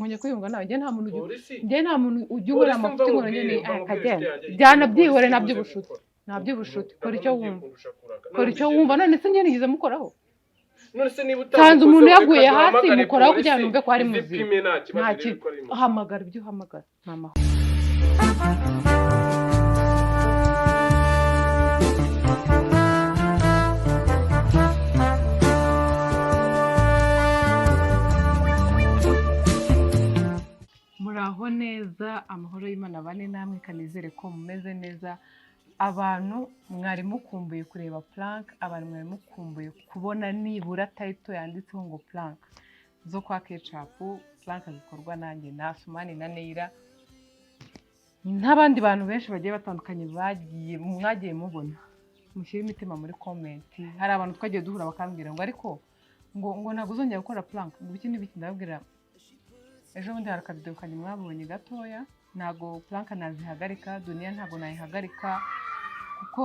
Nkongera kwiyunga nawe. Njye nta muntu ujya Polisi. Njye nta muntu ujya ubura Polisi, amafuti ngo mva njye nkubwire, ni mva nkubwire, akagenda. inshuti yanjye, Byana ikintu byihore polisi nta ibuze by'ubushuti. gukora. Nta by'ubushuti, kora icyo Ndabona ugiye wumva. kundusha kuraka. Kora icyo None wumva. None se njye nigeze mukoraho? None se niba Nsanze utamukozeho, umuntu reka yaguye hasi, duhamagare mukoraho kugira ngo polisi, numve ko ari muzima. izipime, nta kibazo, Nta irebe kintu. ko ari muzima. Hamagara ibyo uhamagara, ni amahoro. Muraho neza, amahoro y'Imana bane namwe, kanizere ko mumeze neza. Abantu mwari mukumbuye kureba prank, abantu mwari mukumbuye kubona nibura title yanditseho ngo prank zo kwa Kecapu, prank zikorwa nanjye na Sumani na Neira n'abandi bantu benshi bagiye batandukanye bagiye mwagiye mubona. Mushyire imitima muri comment. Hari abantu twagiye duhura bakambwira ngo ariko ngo ntabwo uzongera gukora prank, ngo ibiki n'ibiki. Ndababwira, ejo bundi hari akavidewo kanjye mwabonye gatoya. Ntabwo prank nazihagarika, duniya ntabwo nayihagarika kuko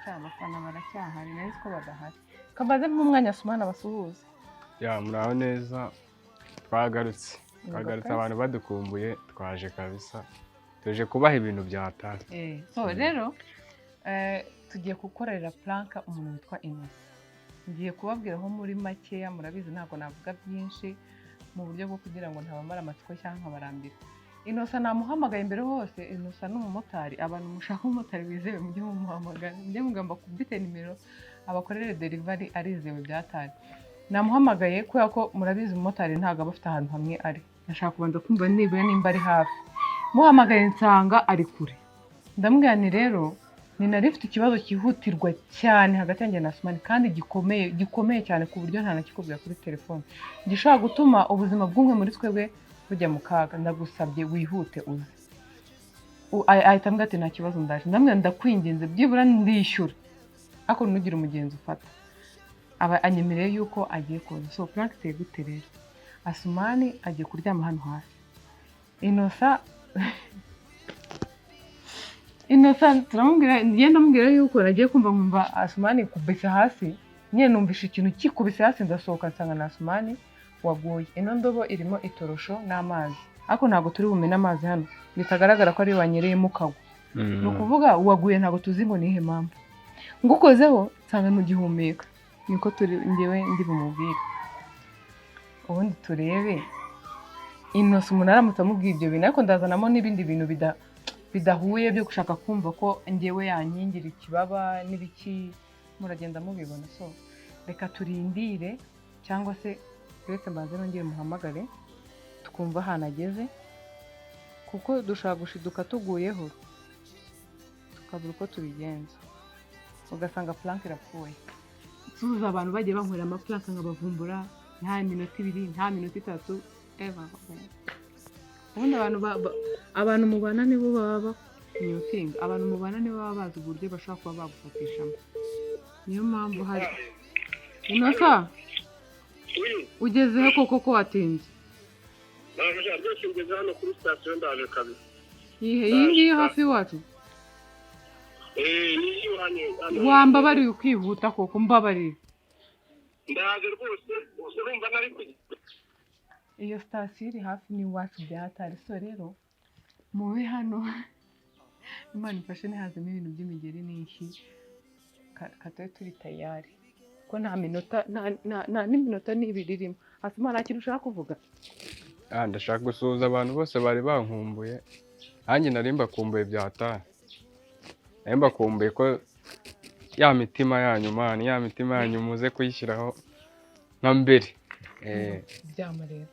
sha, abafana baracyahari, nari nzi ko badahari. Kamaze nk'umwanya, Sumana basuhuze. Ya, muraho neza, twagarutse, twagarutse, abantu badukumbuye, twaje kabisa, tuje kubaha ibintu byatari. So rero tugiye gukorera prank umuntu witwa Innocent. Ngiye kubabwiraho muri makeya, murabizi ntabwo navuga byinshi mu buryo bwo kugira ngo ntabamara amatsiko cyangwa nkabarambira. Innocent namuhamagaye mbere hose. Innocent ni umumotari. Abantu mushaka umumotari wizewe mujye mumuhamagara, mujye mugamba kubite nimero abakorere delivery, arizewe byatari. Namuhamagaye kubera ko murabizi umumotari ntabwo aba afite ahantu hamwe ari. Ndashaka kubanza kumva nibura nimba ari hafi. Muhamagaye nsanga ari kure. Ndamubwira nti rero ni nari mfite ikibazo cyihutirwa cyane hagati yanjye na Sumani, kandi gikomeye, gikomeye cyane ku buryo ntanakikubwira kuri telefone, gishobora gutuma ubuzima bw'umwe muri twebwe bujya mu kaga. Ndagusabye wihute uze. Ahita ambwira ati nta kibazo, ndaje. Ndamubwira ndakwinginze byibura ndishyura ariko ntugire umugenzi ufata. Aba anyemereye yuko agiye kuza. So prank iteye gute rero? Asumani agiye kuryama hano hasi. Innocent turamubwira, ngenda ndamubwira yuko nagiye kumva nkumva Asumani kubise hasi. Nyine numvishe ikintu kikubise hasi, ndasohoka nsanga na Asumani waguye. Ino ndobo irimo itorosho n'amazi, ariko ntabwo turi bumene amazi hano bitagaragara ko ari wanyereyemo ukagwa. Ni ukuvuga waguye, ntabwo tuzi ngo nihe mpamvu. Ngukozeho nsanga ntugihumeka, niko turi ngewe ndi bumubwire, ubundi turebe Innocent umuntu aramutse amubwiye ibyo bintu. Ariko ndazanamo n'ibindi bintu bidahuye byo gushaka kumva ko ngewe yankingira ikibaba n'ibiki, muragenda mubibona. So reka turindire, cyangwa se uretse mbanze nongere muhamagare twumva ahantu ageze, kuko dushobora gushiduka tuguyeho tukabura uko tubigenza, ugasanga prank irapfuye. Suza abantu bagiye bankorera amaprank nkabavumbura nta minota 2, nta minota 3. Eva, ubundi abantu abantu mubana nibo baba bakunyutinga, abantu mubana nibo baba bazi uburyo bashobora kuba bagufatishamo. Niyo mpamvu hari Innocent. Oui, Ugezeho koko ko watinze? Naje rwose, ngeze hano kuri sitasiyo, ndaje kabisa. Yihe? Iyi ngiyi hafi iwacu? Eh, ni iwanyu hano. Wambabariye ukihuta koko, mbabarire. Ndaje rwose, urumva nari kujya. Iyo sitasiyo iri hafi n'iwacu bya hatari. So rero mube hano, Imana ifashe ntihazemo ibintu by'imigeri n'inshyi. Katube turi tayari ko nta minota nta n'iminota n'ibiri irimo. Asuma, nta kintu ushaka kuvuga? Ah, ndashaka gusuhuza abantu bose bari bankumbuye, nanjye nari mbakumbuye bya hatari, nari mbakumbuye ko ya mitima yanyu, man, ya mitima yanyu muze kuyishyiraho nka mbere. Ryama rero.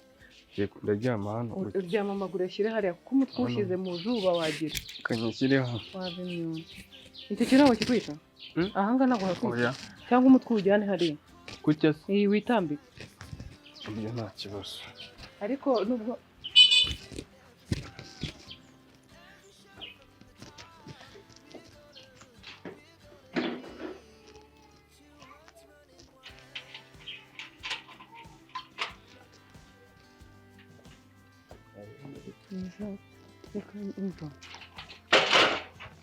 Ndaryama hano gutya. Uryama, amaguru yashyire hariya kuko umutwe uwushyize mu zuba wagira Kanyishyireho. wava imyuna. Icyo kintu ntabwo kikwica? Hmm? Ahangaha ntabwo hakwica? Oya. Cyangwa umutwe uwujyane hariya. Kuki se? Iyi witambike. Ibyo nta kibazo. Ariko nubwo reka umva,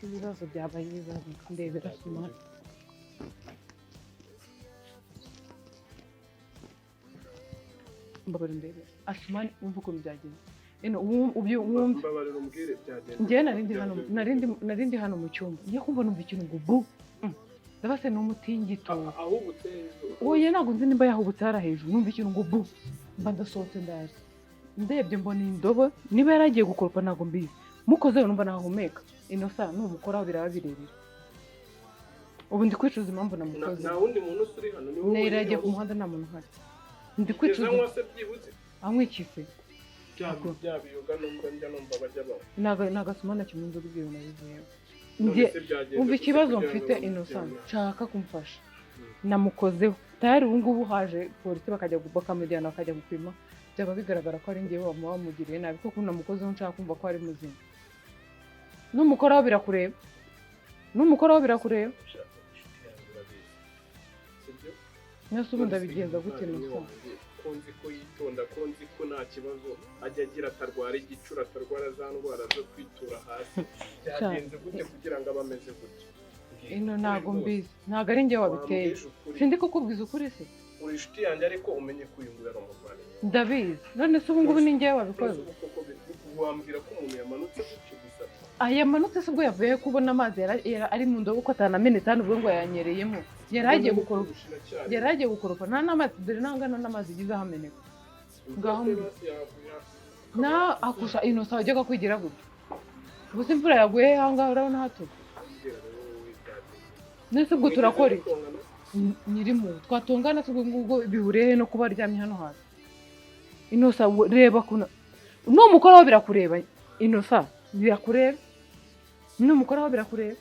ibibazo byabaye ibibazo, ndebera sumana. Mbabarira ndebe Asumani, wumva ukuntu byagenze. Ino wumve. Mbabarira umbwire byagenze. Njyewe narindi hano, narindi hano mu cyumba, ngiye kumva numva ikintu ngo bu. Ndabase ni umutingito. Ahubutse hejuru? Oya, ntabwo nzi nimba yahubutse hariya hejuru. Numva ikintu ngo bu, mba ndasohotse, ndaje ndebye mbona indobo, niba yaragiye gukoropa ntabwo mbizi. Mukozeho numva nahumeka. Inosa numukoraho biraba birebire. Ubu ndi kwicuza impamvu namukoze. Nta wundi muntu uri hano, ni wowe? Nera yagiye ku muhanda, nta muntu uhari. Ndi Kwicuza kwicuza. Anywa se byibuze? Anywa iki se? Bya biyoga numva njya numva bajya banywa. Ntago Asumani kimwe inzoga, ibyo bintu nabivuyemo. None Njye se byagenze umva gute ikibazo kugira ngo mfite, bamujyane? Innocent, nshaka kumfasha. Namukozeho tayari, ubu ngubu haje polisi bakajya bakamujyana bakajya gupima, byaba bigaragara ko ari njyewe wamugiriye nabi, kuko namukozeho nshaka kumva ko ari muzima. Numukoraho birakureba, numukoraho birakureba. Ushaka inshuti yanjye urabizi, sibyo? Mwese ubu ndabigenza gute, Umuvandimwe Innocent? wanjye, ko nzi ko yitonda, ko nzi ko nta kibazo ajya agira, atarwara igicura, atarwara za ndwara zo kwitura hasi, byagenze gute kugira ngo abe ameze gutya? Mbwira Ino ukuri ntago rwose. mbizi, ntago ari njyewe wabiteye. Wambwije ukuri. Sindi kukubwiza ukuri se? Uri inshuti yanjye, ariko umenye ko uyu nguyu ari umuvandimwe. Ndabizi. None se ubu ngubu ni njyewe wabikoze? None se ubu koko wambwira ko umuntu yamanutse gutyo gusa? Ah, yamanutse se ubwo yavuye kubona amazi ari mu ndobo, ko atanamenetse hano ubwo ngo yanyereyemo? Yari agiye gukoropa, yari agiye gukoropa, nta n'amazi, dore ntangana n'amazi yigize ahameneka. Ngaho na akusha inosa wajyaga kwigira gutya. Gusa imvura yaguye aha ngaha, urabona hatuka. Nese ubwo turakora iki? Nyirimo twatongana se ubwo ngubwo bihuriye he no kuba aryamye hano hasi? Inosa, reba kuna numukoraho birakureba. Inosa, birakureba, numukoraho birakureba.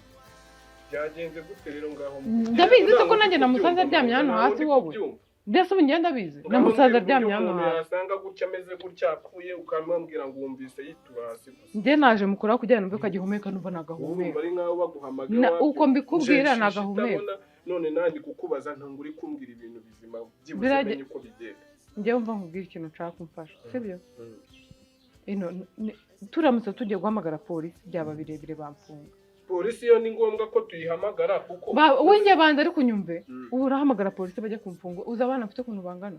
Byagenze gute rero ngaho? Ndabizi se ko nanjye namusanze aryamye hano hasi wowe? Mbese ubu ngenda ndabizi, namusanze aryamye hano hasi. Yasanga gutya, ameze gutya, apfuye, ukamubwira ngo wumvise yitura hasi gusa? Njye naje mukuraho kugira ngo numve ko agihumeka, numva nagahumeka. Urumva ari nkaho baguhamagaye. Uko mbikubwira nagahumeka. None nanjye kukubaza ntabwo uri kumbwira ibintu bizima byibuze umenye uko bigenda. Njyewe mva nkubwira ikintu nshaka kumfasha, sibyo? Ino turamutse tugiye guhamagara polisi byaba birebire, bamfunga. Polisi yo ni ngombwa ko tuyihamagara kuko Wowe njye banza ariko unyumve. Ubu urahamagara polisi bajya kumfunga, uzi abana mfite ukuntu bangana?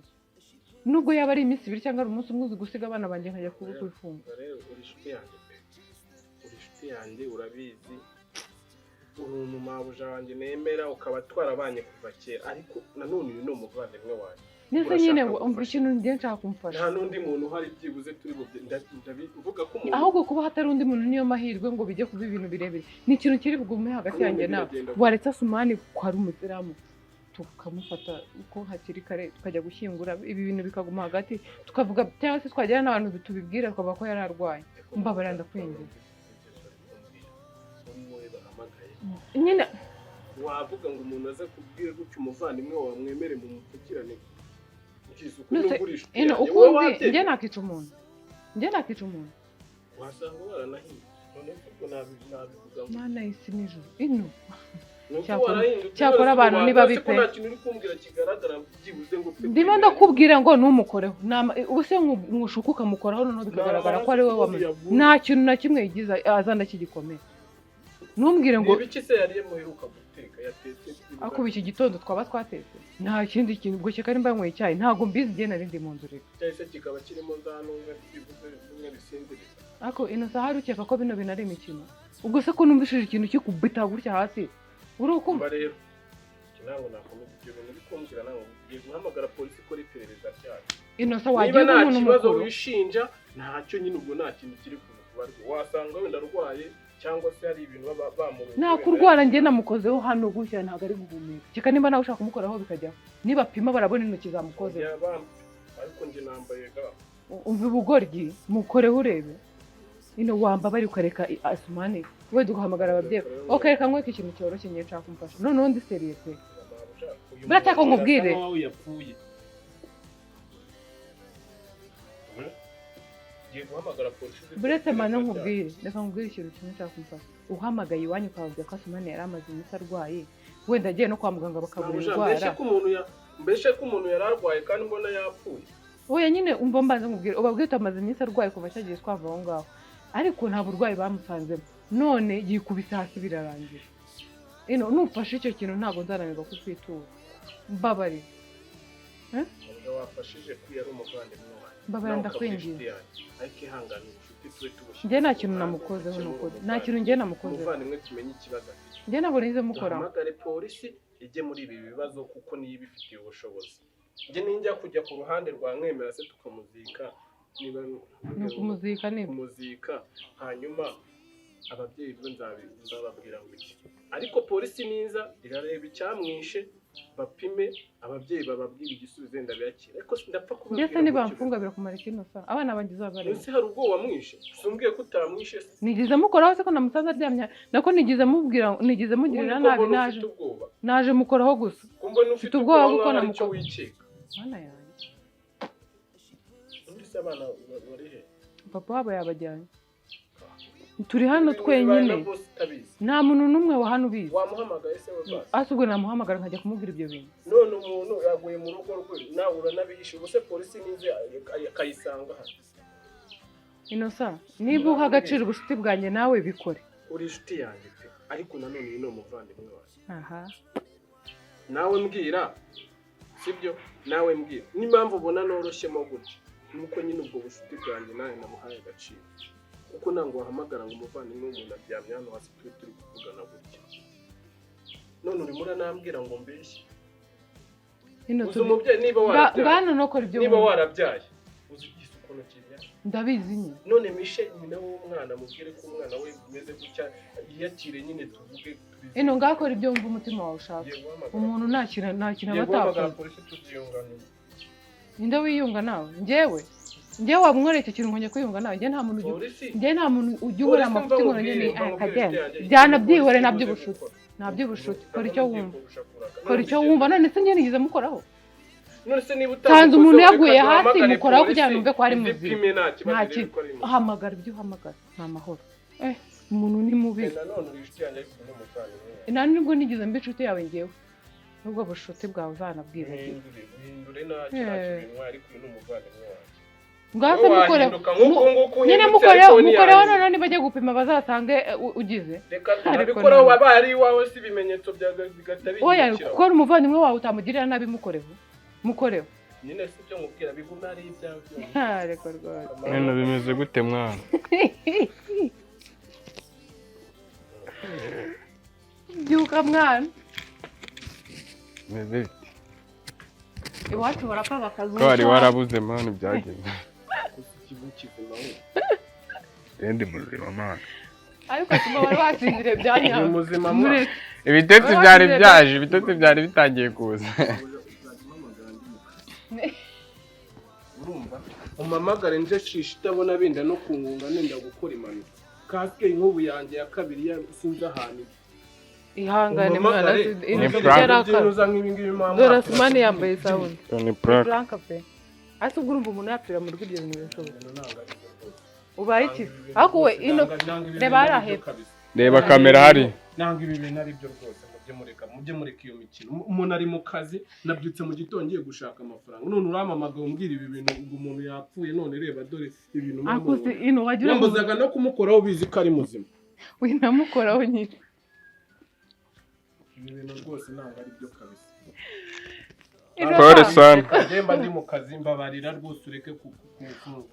Nubwo yaba ari iminsi 2 cyangwa ari umunsi umwe, uzi gusiga abana banjye nkajya kubifunga? Rero uri inshuti yanjye pe, uri inshuti yanjye, urabizi, uri umumabuja wanjye nemera, ukaba twarabanye kuva kera, ariko nanone uyu ni umuvandimwe wanjye. Nese Urashaka nyine gufasha. umva ikintu njye nshaka kumfasha. Nta n'undi muntu uhari byibuze turi bubye mvuga ko umuntu Ahubwo kuba hatari undi muntu niyo mahirwe ngo bijye kuba ibintu birebire, ni ikintu kiri bugume hagati yanjye nawe. Biragenda. Waretse Asumani ko ari umusilamu, tukamufata uko hakiri kare tukajya gushyingura, ibi bintu bikaguma hagati, tukavuga cyangwa se twagera n'abantu tubibwira tukavuga ko yari arwaye. Mbabarira, ndakwinginze. Uri wowe bahamagaye. Nyine Wavuga ngo umuntu aze kubwira gutya umuvandimwe wawe, mwemere mumupfukirane? Ukize ukuri Nose, nubwo uri inshuti ino yanjye, ukunzi wowe wabyemera? Njye nakica umuntu, njye nakica umuntu. Wasanga waranahinduye, none se ubwo nabivuga ngo Mana y'isi n'ijuru, ino Nuko Cyakora warahindutse, cyakora none se abantu ubu ni babi wazi ko pe. nta kintu uri kumbwira kigaragara byibuze ngo upfe Ndimo kwemera. ndakubwira ngo ntumukoreho. Ubu se nkushuka ukamukoraho, noneho bikagaragara ko ari wowe wamaze. Nta kintu na kimwe yigize azana cy'igikomere, ntumbwire ngo Ni ibiki se yariye muheruka guteka, yatetse byibuze? Akuba iki gitondo twaba twatetse, nta kindi kintu ubwo kereka nimba yanyweye icyayi, ntabwo mbizi, igihe nari ndi mu nzu rero. Cyahise kikaba kirimo za ntunga byibuze bimwe bisinziriza. Ariko ino saha ukeka ko bino bintu ari imikino? Ubwo se ko numvishije ikintu kikubita gutya hasi, uri ukumva? Umva rero, iki ntabwo nakomeza ibyo bintu uri kumbwira, ntabwo ugiye guhamagara polisi ikora iperereza ryayo. Inosa Niba wagiye nta umuntu kibazo mukuru. wishinja ntacyo nyine, ubwo nta kintu kiri kubarwa, wasanga wenda arwaye cyangwa se hari ibintu baba bamuroze. Nta kurwara, njye namukozeho hano gutya ntabwo ari guhumeka, kereka nimba nawe ushaka kumukoraho bikajyaho, niba pima barabona intoki zamukozeho. Ariko njye nambaye ga. Umva ubugoryi, mukoreho urebe. Ino wamba bari ukareka Asumani wenda ugahamagara ababyeyi, ok, reka nkwereke ikintu cyoroshye ngiye nshaka kumufasha, noneho ndi sérieux pe. Uyu Buretse ko muntu nkubwire. birasa nkaho yapfuye. Ngiye guhamagara polisi ize Buretse ikora mana iperereza. Nkubwire, reka nkubwire ikintu kimwe nshaka kumufasha. Uhamagaye iwanyu ukababwira ko Asumani yari amaze iminsi arwaye, wenda agiye no kwa muganga bakabura Ntabwo indwara. Mbese ko umuntu yari arwaye kandi mbona yapfuye? Oya nyine, umva mbanza nkubwire, ubabwire uti amaze iminsi arwaye kuva cyagiye twava aho ngaho, ariko nta burwayi bamusanzemo, none yikubise hasi birarangira. Ino nufashe icyo kintu ntabwo nzananirwa kukwitura, mbabarira. Ntabwo wafashije ko yari umuvandimwe wawe. Mbabarira, Nawe ukaba uri ndakwinginze. inshuti yanjye, ariko ihangane, ubucuti tube tubushyira Njye nta ku kintu ruhande, namukozeho, ni dukemure ukuri. Nta umuvandimwe. kintu njye namukozeho. Umuvandimwe tumenye ikibazo afite. Njye ntabwo nize mukoraho. Duhamagare polisi ijye muri ibi bibazo kuko niyo ibifitiye ubushobozi. Njye ninjya kujya ku ruhande rwa Mwemera se tukamuzika, niba Ni ukumuzika nibyo. Kumuzika, hanyuma ababyeyi be nzababwira ngo iki? Ariko polisi niza irareba icyamwishe, bapime, ababyeyi bababwira igisubizo, wenda biyakira, ariko ndapfa kubabwira Njye se ngo nibamfunga birakumara ikintu sa abana banjye uzabareba? Ese hari ubwo wamwishe? Sumbwiye ko utamwishe se? Nigeze mukoraho se ko namusanze aryamye? Nako nigeze mubwira, nigeze mugirira Ubundi ko nabi? mbona Naje ufite ubwoba. Naje mukoraho gusa. Ko mbona ufite Mfite ubwoba ubwoba kuko nkaho ari cyo namukora. wikeka. Mana yanjye. Ubundi se abana bari he? Papa wabo yabajyanye, turi hano Uyu twenyine. na boss utabizi? Nta muntu n'umwe wa hano ubizi. Wamuhamagaye se we basi? Ase ubwo namuhamagara nkajya kumubwira ibyo bintu? None umuntu yaguye mu rugo rwe, nawe uranabihishe. Ubu se polisi nize akayisanga hano? Innocent, niba uha agaciro ubucuti bwanjye nawe, bikore. Uri inshuti yanjye pe, ariko nanone uyu ni umuvandimwe wawe. Aha. Nawe mbwira, sibyo? Nawe mbwira n'impamvu ubona noroshyemo gutya, nuko nyine ubwo bucuti bwanjye nawe nabuhaye agaciro, kuko ntabwo wahamagara ngo umuvandimwe w'umuntu aryamye hano hasi turi kuvugana gutya, none urimo uranambwira ngo mbeshye. Ino Uzi umubyeyi niba warabyaye, ngano nokora ibyo niba wumva. warabyaye, uzi igisa ukuntu kibyara. Ndabizi nyine. None mishe nyina w'umwana, mubwire ko umwana we bimeze gutya, yiyakire nyine, tuvuge tubizi. Ino ngakora ibyo wumva umutima wawe ushaka. Ngiye guhamagara. Umuntu nta kintu, nta kintu Ngiye aba guhamagara atakoze. polisi tubyiyunganire. Ninde wiyunga nawe? Njyewe, njyewe wamworeye icyo kintu ngo njye kwiyunga nawe? Njye nta muntu ujya Polisi. Njye nta muntu ujya ubura Polisi, amafuti ngo njye ni mva nkubwire, akagenda. inshuti yanjye, Byanabyihore polisi nta ibuze by'ubushuti. gukora. Nta by'ubushuti, kora icyo Ndabona ugiye wumva. kurusha kurakara. Kora icyo wumva. None se njye nigeze mukoraho? None se niba Sanze utamukozeho, umuntu reka yaguye hasi, duhamagare mukoraho kugira ngo polisi, numve ko ari ize muzima. ipime, nta kibazo, Nta irebe kintu. ko ari muzima. Hamagara ibyo uhamagara, ni amahoro. Eh, umuntu ni mubi. Nanone uri inshuti yanjye, ariko ni umuvandimwe wawe. Nta nubwo nigeze mba inshuti yawe ngewe, nubwo bushuti bwawe uzanabwibagirwa. Uhindure, uhindure, ntacyo, ntacyo Eh. bintwaye, ariko uyu ni umuvandimwe wanjye. Ngase Wowe mukore wahinduka nk'uku nguku nyine uhindutse, mukoreho ariko mukoreho ntiyahinduka. Noneho nibajya gupima bazasange ugize Reka Ariko nabikoraho, none. wabaye ari iwawe si ibimenyetso bigahita Oya, bihindukira. kuko ari umuvandimwe wawe utamugirira nabi, mukoreho, mukoreho. Nyine si ibyo nkubwira, bigume ari ibyawe byonyine. Ariko rwose. None bimeze gute mwana? Byuka mwana. Bimeze bite? Iwacu barapfa bakazuka. Ko wari warabuze mwana, byagenze? Gusa ikigo kizima we. Ndi muzima mwana. Ariko tuma wari wasinziriye bya Ni nyabyo. muzima mwana. Mureke. Ibitotsi byari byaje, ibitotsi byari bitangiye kuza. Uzajya umpamagara ndi mu kazi. Urumva, umpamagare nje shisha itabona, benda no kungunga, nenda gukora impanuka, kasike nk'ubu yanjye ya kabiri sinzi ahantu iri. Ihangane mwana. Umpamagare, Ni Inzu prank. yarakara. Uza nk'ibi ngibi mama. Dore Asumani yambaye isabune. Ni prank. Frank pe, ase ubwo urumva umuntu yapfira mu rugo, ibyo bintu birashoboka? Ubaye iki se? Ariko we ino reba hariya hepfo. Reba kamera hari. Nanga ibi bintu ari byo rwose, mujye mureka, mujye mureka iyo mikino. Umuntu ari mu kazi, nabyutse mu gitondo ngiye gushaka amafaranga, none uramamagaye umbwira ibi bintu ngo umuntu yapfuye. None reba, dore ibintu Akuze ino wagira ngo yambuzaga no kumukoraho ubizi ko ari muzima. Winamukoraho nyine. Ibi bintu rwose ntabwo ari byo kabisa. Ino Pole nta- sana. Njye mba ndi mu kazi, mbabarira rwose ureke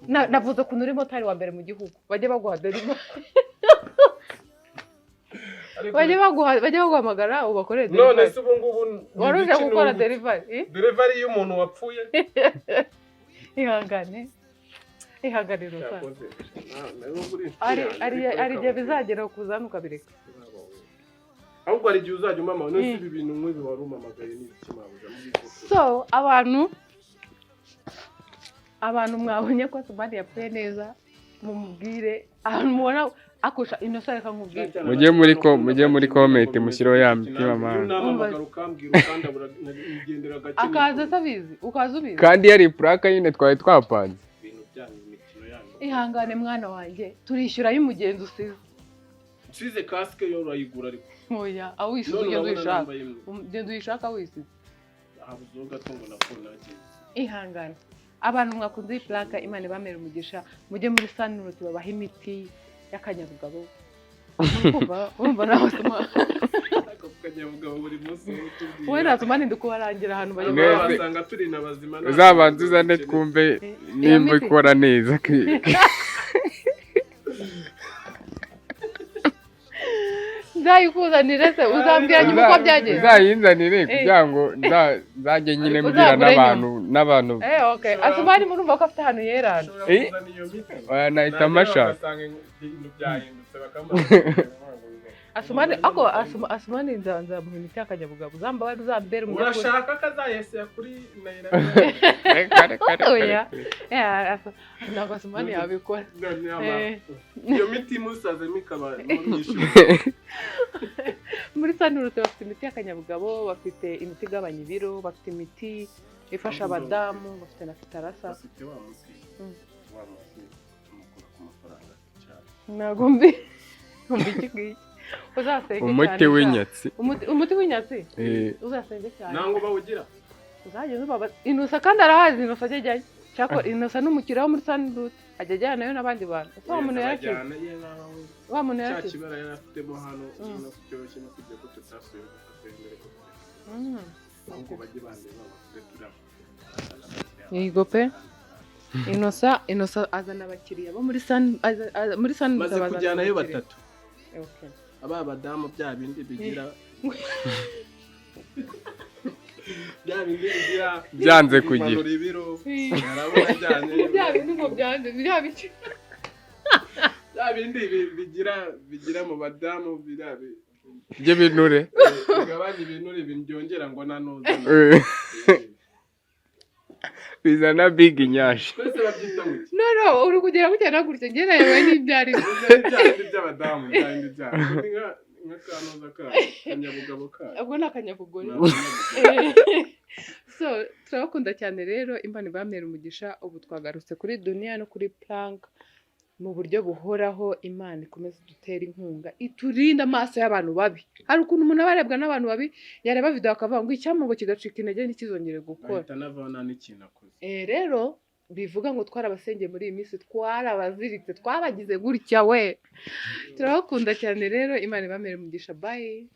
Navuze ukuntu uri motari wa mbere mu gihugu, bajye baguha delivery. Bajye baguhamagara ubakorere None delivery. se ubu ngubu Wari uje ni gukora iki? delivery, eh? Delivery y'umuntu wapfuye? Ihangane, ihangane rusa. Cyakoze. Nawe uri inshuti Ari yanjye, ari ariko ari reka igihe nkubwire. bizagera kuzana ukabireka. Ahubwo hari igihe uzajya umamagara. None se ibi bintu nk'ibi wari umamagaye ni ibiki mabuja muri koko? So abantu mwabonye ko Asumani yapfuye neza, mumubwire ahantu mubona akusha inosa. Reka nkubwire. Mujye muri comment mushyireho ya mitima Iyo mwana. unamamagara ukambwira ukandabura, ngendera gake. Akaza atabizi, ukaza ubizi. Kandi yari prank nyine twari twapanze. Ibintu byanyu, imikino yanyu. Ihangane mwana wanjye, turishyura y'umugenzi usize. Nsize kasike yo urayigura ariko. Oya, aho wisize None ugenda urabona uyishaka. nambaye imwe. Ugenda uyishaka wisize. Habuzeho gato ngo nakore nagize. Ihangane. Abantu mwakunze iyi prank, Imana ibamere umugisha. Mujye muri Saniroti babahe imiti y'akanyabugabo. Urumva nawe soma. Ako kanyabugabo buri munsi wowe utubwira. Wowe Asumani ndi kubarangira ahantu bajya. Mwese- Wasanga turi na bazima nta Uzabanza uzane dukeneye. twumve Iyo nimba miti. ikora neza. Nzayikuzanire se, uzambwira nyuma uko byagenze. Uzayinzanire kugira ngo nzajye nyine mbwira Uzagure. n'abantu. Eh, okay. Asumani murumva ko afite ahantu yerana. Ushobora Eh? kuzana iyo miti. Oya, nahita Nagera mashaka. bagasanga ibintu byahindutse bakamuha. Asumani ako Asumani nzamuha imiti y'akanyabugabo, uzambabare, uzambere umunyakuri. Urashaka ko azayesera kuri Nayira? Reka, reka, reka, Oya. reka. Eh, ntabwo Asumani yabikora. None Eh. iyo miti imusazemo ikaba myinshi. Muri Sanurute bafite imiti y'akanyabugabo, bafite imiti igabanya ibiro, bafite imiti ifasha abadamu, bafite na fitarasa. Bafite wa muti, wa muti tumukura ku mafaranga cyane. Ntabwo mbi mbi iki ngiki, uzasenge cyane. Umuti w'inyatsi. Umuti w'inyatsi. Eh. Uzasenge cyane. Ntabwo bawugira. Uzajya ubaba Inusa kandi arahazi. Inusa ajya ajyayo, cyakora Inusa ni umukiriya wo muri Sanurute, ajya ajyanayo n'abandi bantu. Ese wa muntu yarakize? Arabajyana, ye nawe. Wa muntu Cya yarakize. kibara yari afitemo hano ubona ko cyoroshye no kujya ko tutasuye gufata imbere ko ahubwo bajye bandeba bavuge turaba. Yego pe, Inosa azana abakiriya bo muri San muri San Maze bazana kujyanayo abakiriya. batatu. Okay. Aba badamu bya bindi bigira, bya bindi bigira Byanze kugira. bimanura ibiro, yarabajyanye. Bya bindi ngo byanze bya biki? Bya bindi bigira mu badamu biriya By'ibinure. Bigabanya ibinure byongera ngo nanuza. Eh, bizana big nyashi. Twese babyita ngo iki? No, uri kugera gutya na gutya, njye nayobewe n'ibyo ari byo. Bya bindi by'abadamu, bya bindi byabo ni nk'akanoza kayo, akanyabugabo kayo. Ubwo ni akanyabugore. Ni akanyabugabo. So turabakunda cyane rero, Imana ibamere umugisha. Ubu twagarutse kuri Duniya no kuri prank mu buryo buhoraho. Imana ikomeze idutere inkunga, iturinde amaso y'abantu babi. Hari ukuntu umuntu aba arebwa n'abantu babi, yareba video akavuga ngo icyampa ngo kigacika intege ntikizongere gukora. Ahita anavaho nta n'ikintu akoze. Eh, rero bivuga ngo twarabasengeye muri iyi minsi, twarabaziritse, twabagize gutya we. Turabakunda cyane rero, Imana ibamere umugisha. Bye.